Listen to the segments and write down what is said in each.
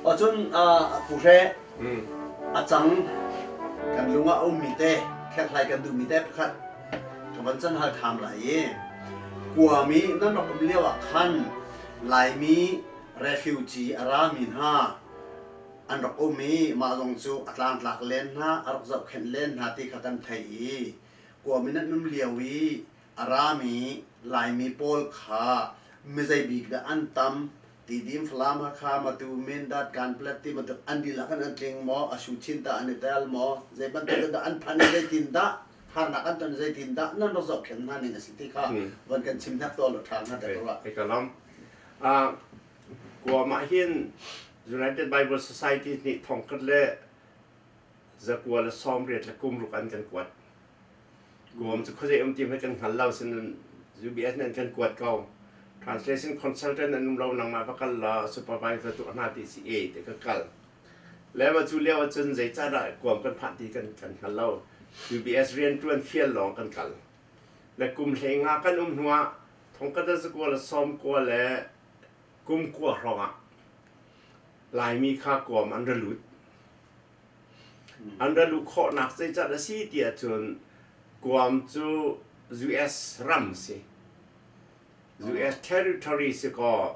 Cun Pu Hre, a cang kan lung ah a ummi te, kherhhlai kan duhmi te pakhat ka van can hal ṭham lai i kuami nan rak um lio ah khan Laimi refugee a rami hna an rak um i mah zong cu a tlangtlak len hna, a rak zohkhenh len hna ti kha kan theih i kuami nan um lio i a rami Laimi pawl kha mizei bik dah an tam Tidim, Falam, Hakha, Matu, Mindat, Kanplet ti bantuk an dihlak in an tling maw, a su chin tah an i tel maw, zei bantuk in dah an phan i zeitin dah harnak an ton zeitin dah nan rak zohkhenh hna ning a si ti kha van kan chim hnek tuah law ṭha hnga te ka ruah. Ka lawm. Guam ah hin United Bible Society nih thongkhat le zakua le sawmriat le kumruk an kan kuat. Guam cu khuazei um ti hmanh kan hngal lo sinain UBS nih an kan kuat ko. Translation consultant an um lo nangmah va kal law supervisor tuah hna ti si e ti ka kal. Le ma cu lio ahcun zeicahdah Guam kan phanh ti kan kan hngal lo. UBS rianṭuan fial lawng kan kal. Le kum hlei nga kan um hnuah thongkhat le zakua le sawm kua le kum kua hrawng ah Laimi kha Guam an ra lut. An ra luh khawhnak zeicah a si ti ahcun Guam cu US ram si. US territory si kaw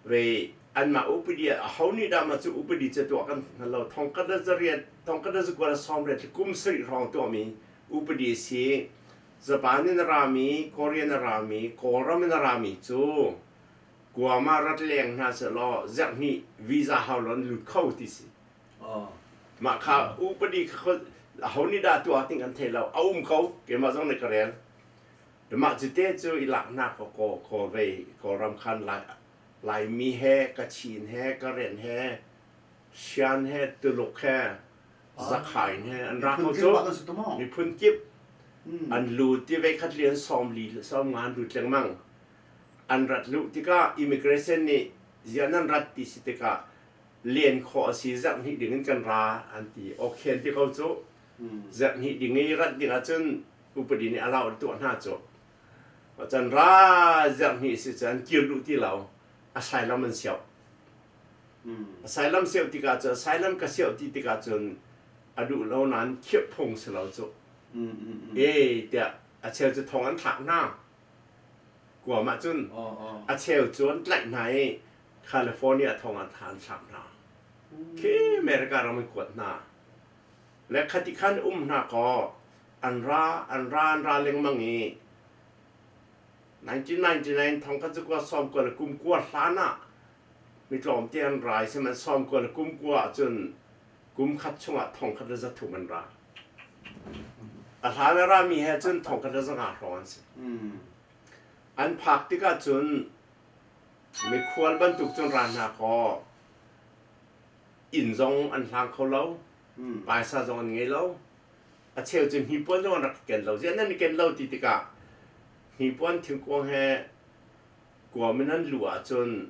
ve anmah upadi aho nih dah mah cu upadi cu tuah kan hngal lo. Thongkhat le zariat thongkhat le zakua le sawmriat le kum sarih hrawng tuahmi upadi si. Japan in a rami, Korean a rami, Kawlram in a rami cu Guam ah rat leng hna sehlaw zarhhnih visa hau lo an lut kho ti si. Mah kha upadi kha aho nih dah tuah ting an thei lo. A um ko. Keimah zong nih ka rel. Mah cu te cu i laknak ko ko ko vei Kawlram khan Lai Laimi he Kachin he Karen he Shan he Tuluk he Zakhain he an ra ko cu. Miphun kip an lut ti vei khat li an sawm li sawm nga an lut lengmang. An rat luh tikah immigration nih ziah nan rat ti si tikah len khawh a si zarhhnih ding in kan ra an ti. Okay an ti ko cu. Zarhhnih ding i rat ding ahcun upadi nih allow an tuah hna cu. Can ra zarhhnih si cu an kir duh ti lo. Asylum an siauh. Asylum siauh tikah cun asylum ka siauh ti tikah cun a duh lo nain khirh phung si lo cu. E tiah a cheu cu thong an thlak hna. Guam ahcun a cheu cu an tlaih hna i California thong ah an thlak hna. Khi America ram an kuat hna. Le khati khan um hna kaw an ra an ra an ra lengmang i 1999 thong khat cu kua sawm kua le kum kua hlan ah mi tlawmte an ra i sihmanhsehlaw sawm kua le kum kua ahcun kum khat chungah thong khat le za thum an ra. A hlan a rami he cun thong khat le za nga hrawng an si. An phak tikah cun mikhual bantuk cun ra hna kaw inn zong an hlang kho lo, paisa zong an ngei lo. A cheu cu hnipuan zong an rak ken lo. Ziah nan i ken lo ti tikah hnipuan thingkuang he kuam in an luh ahcun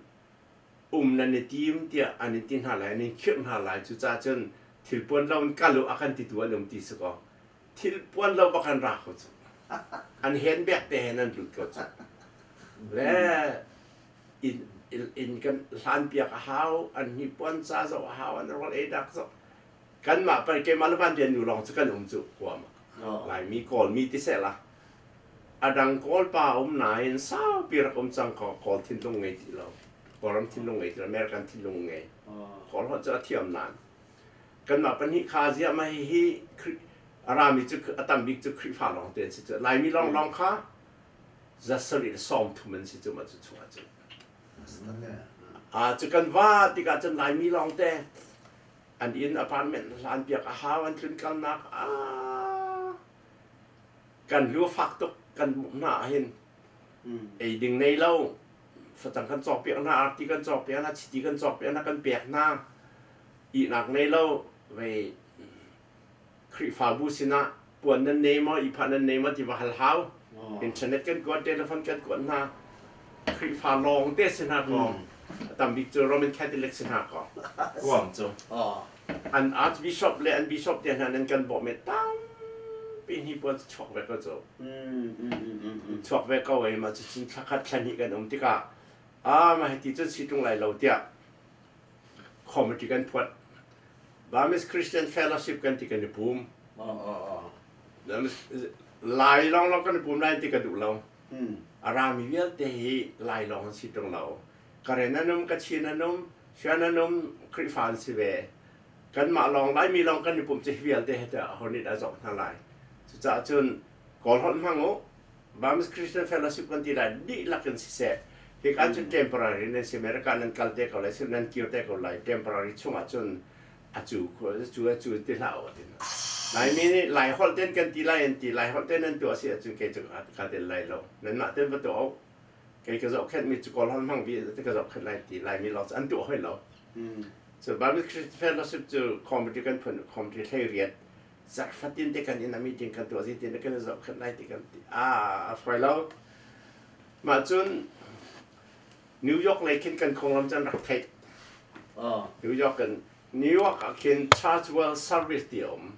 um nan i tim tiah an in ti hna lai, an in khirh hna lai. Cucaah cun thilpuan lo in kal u a kan titu an um ti si kaw thilpuan lo bak an ra kho cu. An hen bek te hen an lut ko cu. Le inn inn kan hlan piak a hau, an hnipuan ca zoh a hau, an rawl ei dak zoh. Kanmah pei keimah le van rian nu lawng cu kan um cu kuam ah. Laimi Kawlmi ti seh la. A dang Kawl pa um nain saupi rak um cang ko Kawl thinlung ngei ti lo. Kawlram thinlung ngei ti lo, American thinlung ngei. Kawl holh cu a thiam nain. Kanmah pahnih kha ziah mah hihi a rami cu a tam bik cu Khrihfa lawng te an si cu. Laimi lawnglawng kha za sarih le sawm thum an si cu mah cu chungah cun. Cu kan va tikah cun Laimi lawng te an inn apartment hlan piak a hau an tlun kalnak kan lu fak tuk kan buk hna ahhin ei ding nei lo facang kan cawk piak hna arti kan cawk piak hna chiti kan cawk piak hna kan pek hna ihnak nei lo vei Khrihfabu sinah puan nan nei maw ihphah nan nei maw ti va hal hau internet kan kuat telephone kan kuat hna Khrihfa lawng te si hna kaw a tam bik cu Roman Catholic si hna kaw guam cu an archbishop le an bishop te hna nan kan bawmh i tampi hni puan cu chuak ve ko cu chuak ve ko ei ma cu cun thla khat thla hnih kan um tikah ah mah hiti cun si ṭung lai lo tiah. Committee kan phuat. Burmese Christian Fellowship kan ti kan i pum. Lai lawnglawng kan i pum lai ti ka duh lo. A rami vialte hi Lai lawng an si ṭung lo. Karen an um, Kachin an um, Shan an um, Khrihfa an si ve. Kanmah lawng Laimi lawng kan i pum cu hi vialte hi tah ho nih dah zoh hna lai. Cucaah cun Kawl holh hmang u, Burmese Christian Fellowship kan ti lai dihlak in siseh, hika cun temporary nan si America nan kal te ko lai, nan kir te ko lai, temporary chungah cun a cu cu a cu ti hlah u ti. Laimi nih Lai holh ten kan ti lai an ti, Lai holh ten nan tuah si ahcun kei cu ka tel lai lo. Nanmah ten va tuah u. Kei ka zohkhenh mi cu Kawl holh hmang bi ka zohkhenh lai ti Laimi lawng cu an tuah hoi lo. So Burmese Christian Fellowship cu committee kan phun committee hlei riat zarh fatin te kan inn ah meeting kan tuah zeitin kan i zohkhenh lai ti kan ti a fawi lo. Mah cun New York lei khin kan konglam cu an rak theih. New York kan New York ah khin Church World Service ti a um.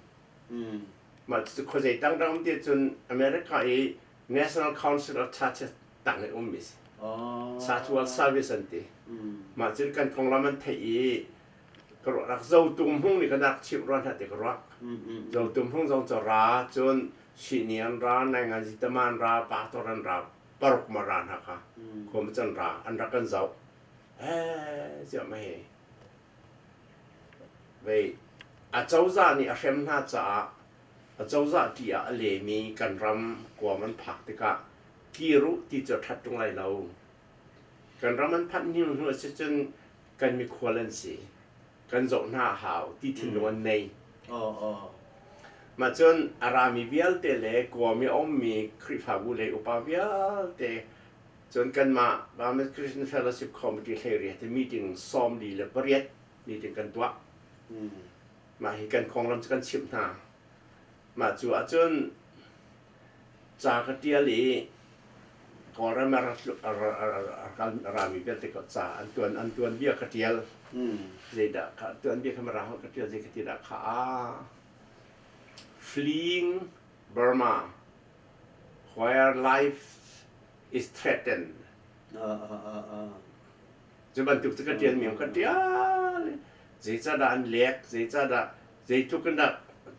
Mah cu khuazei dangdang ti cun America i National Council of Churches tang i um mi si. Church World Service an ti. Mah cun kan konglam an theih i ka ruah rak Zotung hmung nih kan rak chimh rua hna ti ka ruah. Zotung hmung zong cu ra cun Shini an ra, Nainganzi Taman ra, Pastor an ra, paruk ma ra hna kha khua can ra an rak kan zoh. Eh ziah ma hi. Vei a cozah nih a hrem hna caah a cozah ṭih ah a lemi kan ram kuam an phak tikah kir u ti cu a ṭhat ṭung lai lo. Kan ram an phanh hnu hnu a si cun kan mikhual an si. Kan zoh hna a hau ti thinlung an nei. Mah cun a rami vialte le Guam i a ummi Khrihfabu lei upa vialte cun kanmah Burmese Christian Fellowship Committee hleiriat hi meeting 48 meeting kan tuah. Mah hi kan konglam cu kan chimh hna. Mah cu ahcun ca ka ṭial i Kawlram a rami vialte ka ca an tuan an tuanbia ka ṭial. Zeidah ka tuanbia kha Mirang holh ka ṭial zei ka ti dah kha ah Fleeing Burma where life is threatened. Cu bantuk cu ka ṭialmi ka ṭial. Zeicahdah an lek, zeicahdah zeitluk in dah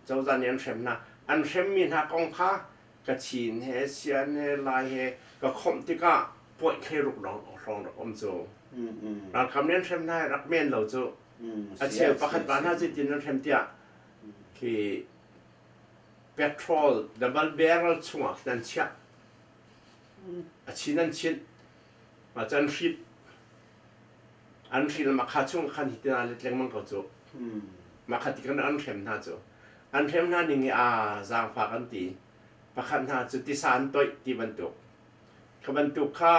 cozah nih an hrem hna. An hremmi hna kong kha Kachin he, Sian he, Lai he ka khawmh tikah point 16 lawng hrawng rak um cu. Ralkap nih an hrem hna hi rak men lo cu. A cheu pakhat pa hna zeitin an hrem tiah khi petrol double barrel chungah khin an chiah. A chin an chinh. Mah cu an hrit. An hril mah kha chung khan hi tina let lengmang ko cu. Mah kha ti kan an hrem hna cu. An hrem hna ning i aa zaangfak an ti. Pakhat hna cu tisa an toih ti bantuk. Kha bantuk kha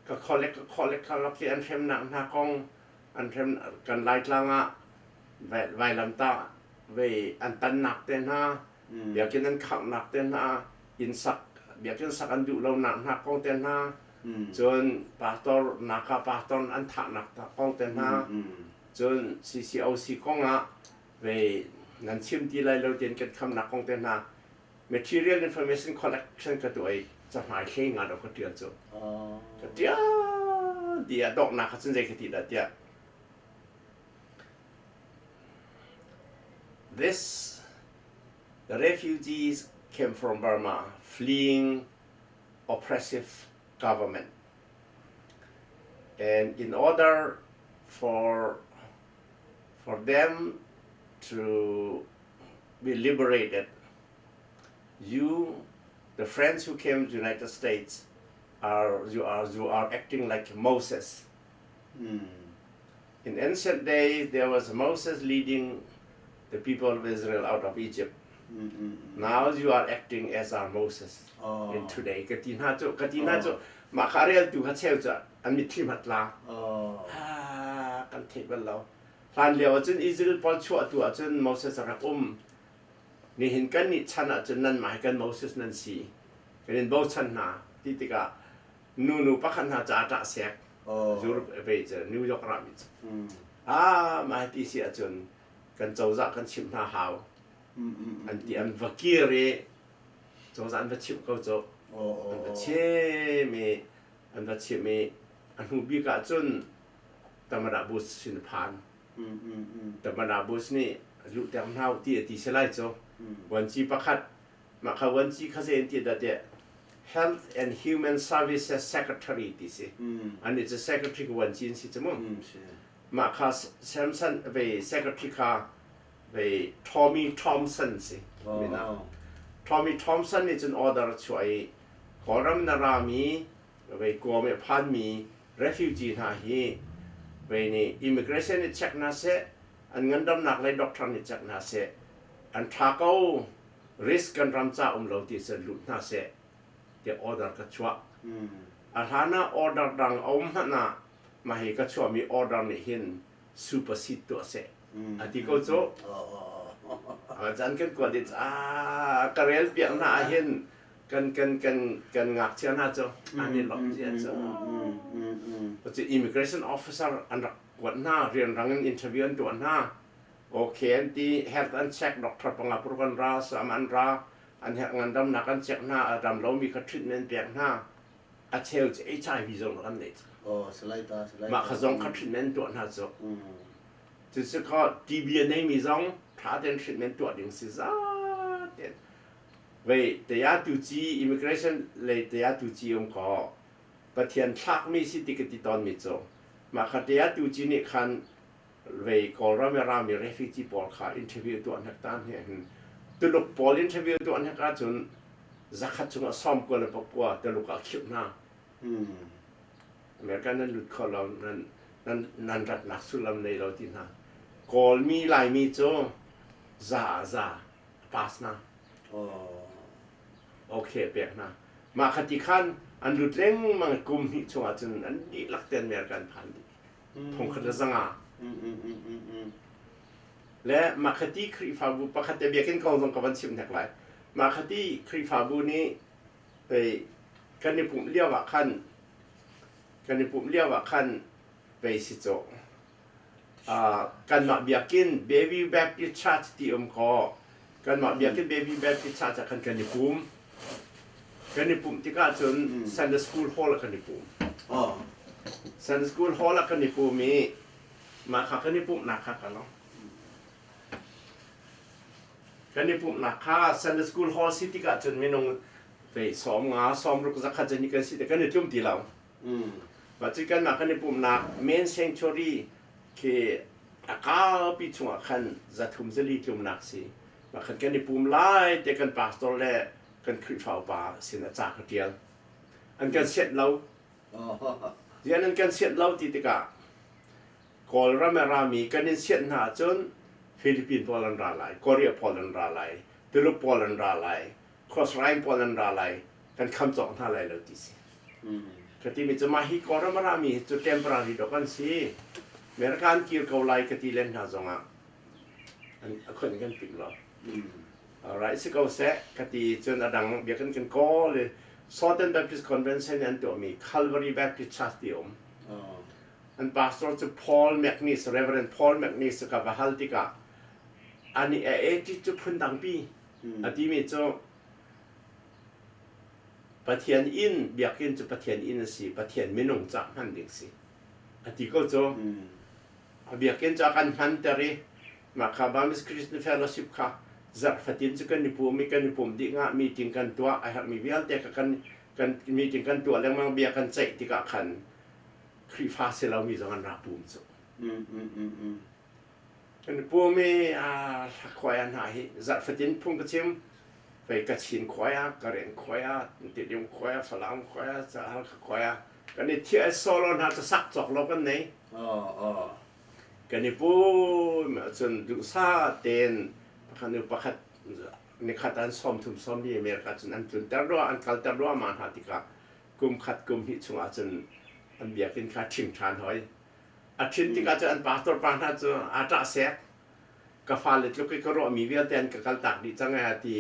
ka kholek ka kholek kha lak i an hremnak hna kong an hrem kan Laitlang ah vailamtah vei an tannak te hna biakinn an khanghnak te hna inn sak biakinn sak an duh lonak hna kong te hna cun pastor naka pastor an thahnak kong te hna cun CCOC kong ah ve nan chim ti lai lo tiin kan khamnak kong te hna material information collection ka tuah i cahmai hlei nga do ka ṭial cu ka ṭial ti ah donghnak kha cun zei ka ti dah tiah This the refugees came from Burma fleeing oppressive government. And in order for them to be liberated, you, the friends who came to the United States, are you are acting like Moses. In ancient days, there was Moses leading the people of Israel out of Egypt. Now you are acting as our Moses in today. Ka ti hna cu, ka ti hna cu, mah kha rel tu kha cheu cu an mitthli hmat la. Ah, kan theih bal lo. Hlan lio ahcun Israel pawl chuah tu ahcun Moses a rak um. Nihin kan nih chan ahcun nanmah hi kan Moses nan si. Kan in bochan hna ti tikah nu pakhat hna ca ṭah sek. Europe ve cu New York rami cu. Ah, mah ti si ahcun kan cozah kan chimh hna hau. An ti an va kir i cozah an va chimh ko cu. An va chim i an va chimh i a hnu bik ahcun Tamada Bush sin phan. Tamana Bush nih luhter hna u ti a ti si lai cu. Vuanci pakhat mah kha vuanci kha zei an ti dah tiah Health and Human Services Secretary ti si. Anih cu secretary ka vuanci an si cu mu. Mah kha Samson ve secretary kha ve Tommy Thompson si. Mina. Tommy Thompson nih cun order a chuah i Kawlram na rami vei Guam i a phanmi refugee hna hi vei nih immigration nih check hna seh, an ngandamnak lei doctor nih check hna seh, an ṭha ko, risk kan ram ca um lo ti cun lut hna seh tiah order ka chuah. A hlan ah order dang a um hmanh ah mah hi ka chuahmi order nih hin supersede tuah seh a ti ko cu. Caan kan kuat i ka rel piak hna ah hin kan kan kan kan ngakchia hna cu an i lawmh zia cu. Cu immigration officer an rak kuat hna, rianrang in interview an tuah hna. Okay an ti, health an check, doctor panga puruk an ra, sam an ra, an herh ngandamnak an check hna, a dam lomi kha treatment pek hna. A cheu cu HIV zong rak an nei cu. Oh, salai ta, salai. Mah kha zong kha treatment tuah hna cu. Cucu kha TB a neimi zong ṭha tein treatment tuah ding si za tein. Vei taya tu ci immigration lei taya tu ci um ko Pathian thlakmi si ti ka ti tawnmi cu mah kha taya tu ci nih khan vei Kawlram i rami refugee pawl kha interview tuah hnek ta hne hin Tuluk pawl interview tuah hnek ahcun zakhat chungah 99 Tuluk ah khirh hna. American nan lut kho lo nan nan nan ratnak sullam nei lo ti hna. Kawlmi Laimi cu za za pass na. Okay pek hna. Mah kha ti khan an lut lengmang kum hnih chungah cun an dihlak te America an phan dih. Thongkhat le zanga. Le mah khati Khrihfabu pakhat te biakinn kong zong ka van chim hnek lai. Mah khati Khrihfabu nih pei kan i pumh lio ah khan kan i pumh lio ah khan pei si cawh. Kanmah biakinn Bayview Baptist Church ti um kaw kanmah biakinn Bayview Baptist Church ah khan kan i pum. Kan i pumh tikah cun Sunday School Hall ah kan i pum. Sunday School Hall ah kan i pum i mah kha kan i pumhnak kha ka lo. Kan i pumhnak kha Sunday School Hall si tikah cun minung vei 50 60 zakhat zan kan si te kan i tlum ti lo. Mah cu kanmah kan i pumhnak main sanctuary khi a kaupi chungah khan zathum zali tlumnak si. Mah khan kan i pum lai te kan pastor le kan Khrihfa upa sin a ca ka ṭial. An kan sianh lo. Rian an kan sianh lo ti tikah Kawlram a rami kan in sianh hna ahcun Philippine pawl an ra lai, Korea pawl an ra lai, Tuluk pawl an ra lai, Crossrain pawl an ra lai, kan kham cawk hna lai lo ti si. Ka timi cu mah hi Kawlram a rami hi cu temporary dawk an si. America an kir ko lai ka ti len hna zongah an a khon kan timh lo. Alright, si ko seh ka ti cun a dang biakinn kan kawl i Southern Baptist Convention in an tuahmi Calvary Baptist Church ti um. An pastor cu Paul McNeese, Reverend Paul McNeese ka va hal tikah ani a eti cu phundang pi a timi cu Pathian inn biakinn cu Pathian inn a si, Pathian minung cah hman ding si. A ti ko cu. A biakinn cu a kan hmanter i mah kha Burmese Christian Fellowship kha zarh fatin cu kan i pum i kan i pum dih ngah meeting kan tuah a herhmi vialte kha kan kan meeting kan tuah lengmang bia kan ceih tikah khan Khrihfa si lomi zong an ra pum cu. Kan i pum i a khuai ah hna hi zarh fatin phung ka chim fei Kachin khuai ah Karen khuai ah Tidim khuai ah Falam khuai ah Halkha khuai ah kan i thiah solo hna cu sak cawk lo kan nei. Kan i pum ahcun duhsah tein pakhat hnu pakhat nikhat an 30 40 America cun an tlunter duah an kalter duahmah hna tikah kum khat kum hnih chungah cun an biakinn kha ṭhing ṭhan hoi. A ṭhin tikah cun an pastor pa hna cu aa ṭah sek. Ka fale tluk i ka ruahmi vialte an ka kaltak dih cang ee ti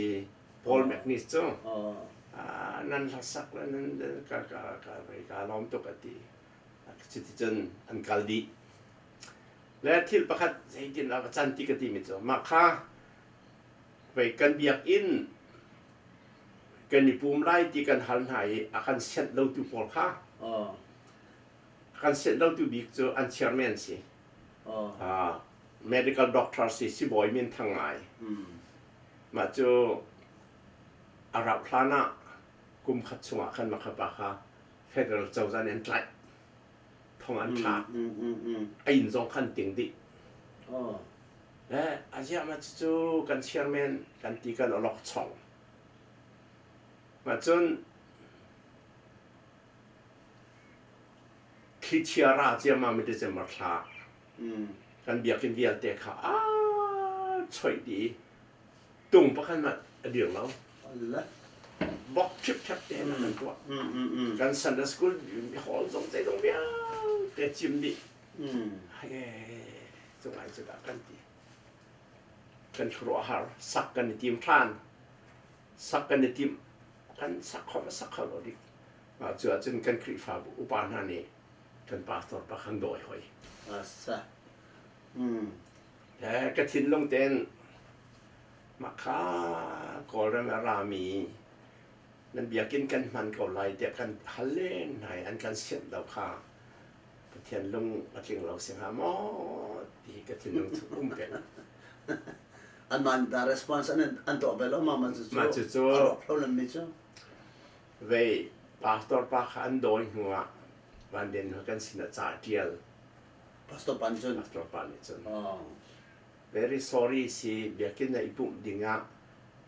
Paul McNeese cu nan hlasak le nan ka ka ka ka lawm tuk a ti. Cuticun an kal dih. Le thil pakhat zeitin a va can ti ka timi cu mah kha vei kan biakinn kan i pum lai ti kan hal hna i a kan sianh lotu pawl kha a kan sianh lotu bik cu an chairman si. medical doctor si sibawi min thang ngai. Mah cu a rauh hlan ah kum khat chungah khan mah kha pa kha federal cozah nih an tlaih. Thong an thlak. A inn zong khan ting dih. Le aziah mah cucu kan chairman kan ti kan awlok chong. Mah cun thlichia ra ciammam i December thla kan biakinn vialte kha aa choih dih i tung pakhat hmanh a dir lo. Bok ṭhipṭhep tein a kan tuah. Kan Sunday school hall zong zeizong vialte cim dih. Cu ngai cu dah kan ti. Kan khuaruahhar sak kan i tim ṭhan. Sak kan i tim kan sak kho sak kho lo dik. Mah cu ahcun kan Khrihfabu upa hna nih kan pastor pa khan dawi hoi. Asa. Ka thinlung tein mah kha Kawlram a rami nan biakinn kan hman ko lai tiah kan hal len hna i an kan sianh lo kha Pathian lung a tling lo si hnga maw ti ka thinlung chung um peng. Anmah nih dah response an an tuah ve lo ma mah cucu Mah cucu a rawk lo lammi cu. Vei pastor pa kha an dawi hnu ah Van Den kan sin ah ca a ṭial. Pastor pa nih cun. Pastor pa nih cun. Very sorry si biakinn ah i pumh ding ah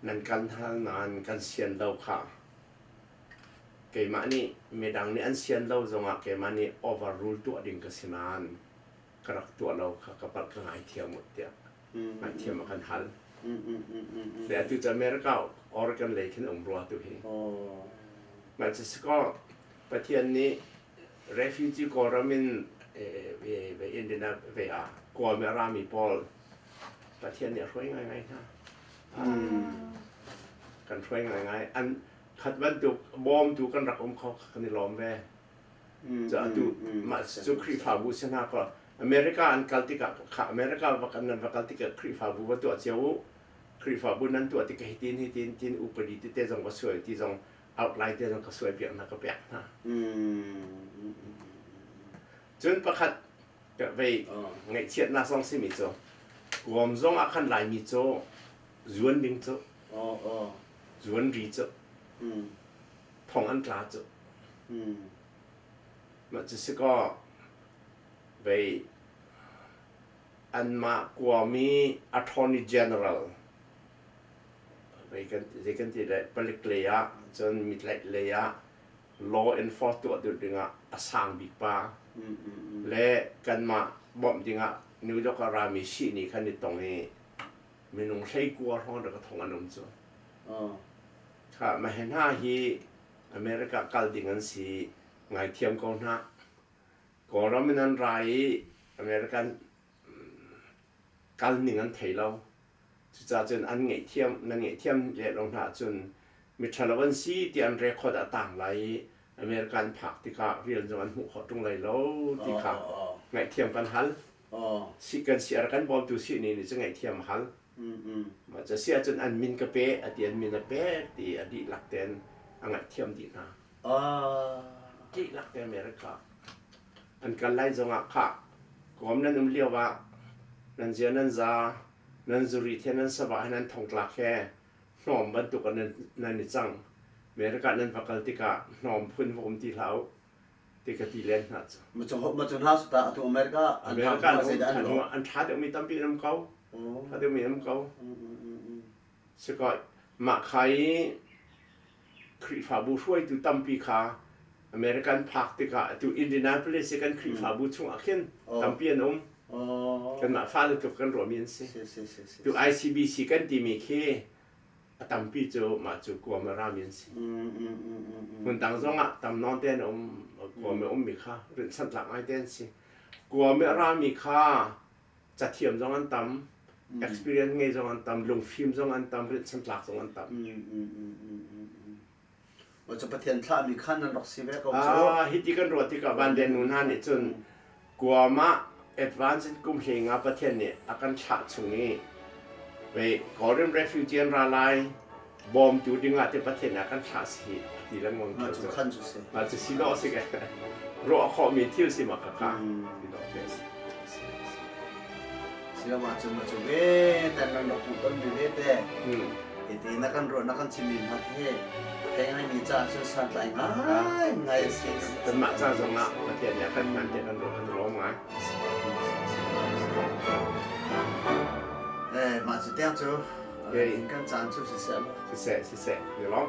nan kan hal nain kan sian lo kha. Keimah nih midang nih an sian lo zongah keimah nih overrule tuah ding ka si nain ka rak tuah lo kha ka palh ka ngaithiam u tiah ngaihthiam a kan hal. Le atu cu America Oregon lei khin um rua tu hi. Mah cu si kaw Pathian nih refugee Kawlram in ve Indiana ve ah Kawlmi a rami pawl Pathian nih a hruai ngaingai hna. Kan hruai ngaingai. An khat bantuk bawmtu kan rak um kho kan i lawm ve. Cu atu mah cu Khrihfabu si hna kaw America an kal tikah kha America va kan nan va kal tikah Khrihfabu va tuah cio u. Khrihfabu nan tuah tikah hitin hitin tin upadi tete zong va suai ti zong outline te zong ka suai piak hna ka pek hna. Cun pakhat vei ngaihchiatnak zong simi cu Guam zong ah khan Laimi cu zuan ding cu zuan ri cu thong an tla cu mah cu si kaw vei anmah Guam i attorney general vei kan zei kan ti le palik lei ah cun mitlaih lei ah law enforce tuah duh dingah a sang bik pa le kanmah bawmh dingah New York ah rami sihni khan i tong i minung 19 hrawng rak thong an um cu. Kha mah hi hna hi America kal ding an si ngaithiam ko hna. Kawlram in an ra i American kal ning an thei lo. Cucaah cun an ngaihthiam nan ngaihthiam leh lo hna ahcun miṭhalo an si ti an record ah a tang lai i America an phak tikah rian zong an hmuh khawh ṭung lai lo ti kha ngaihthiam kan hal. Si kan si a rak kan bawmtu si nih nih cun ngaihthiam a hal. Mah cu si ahcun an min ka pe a ti an min a pek ti a dihlak tein a ngaihthiam dih hna. Dihlak te America an kal lai zongah khah kawm nan um lio ah nan zia nan za nan zuri the nan sava he nan thongtlak he hnawm bantuk ah nan i cang. America nan va kal tikah hnawm phun va um ti hlah u ti ka ti len hna cu. Macung hna su ta atu America an America an ṭha deuhmi tampi an um ko. Ṭha deuhmi an um ko. Sikaw mah kha i Khrihfabu hruaitu tampi kha American phak tikah atu Indianapolis i kan Khrihfabu chungah khin tampi an um. Kanmah fale tluk kan ruahmi an si. Tu ICBC kan timi khi a tampi cu mah cu Guam a rami an si. Hmun dang zongah tam nawn te an um. Guam i ummi kha rinhsantlak ngai te an si. Guam i a rami kha cathiam zong an tam, experience ngei zong an tam, lungfim zong an tam, rinhsantlak zong an tam. Cu Pathian thlahmi khan nan rak si ve ko cu. Ah, hiti kan ruah tikah van den nu hna nih cun Guam ah advance in kum hlei nga Pathian nih a kan thlah chung i vei Kawlram refugee an ra lai bawmtu dingah te Pathian nih a kan thlah si a ti lengmang Mah cu khan cu si. Mah cu si dawh si ke ruah khawhmi thil si ma ka ka ti dawh te si. Siloah cun na cu ve ten nan rak hmuh tonmi ve te. Hiti na kan ruah na kan chimmi hna hi thei ngaimi caah cun santlai ngai ngai a si. Kanmah ca zong ah Pathian nih a kan hman tiah kan ruah kan lawm ngai. Eh, mah cu tiang cu in kan caan cu siseh. Siseh, siseh, ni lawm.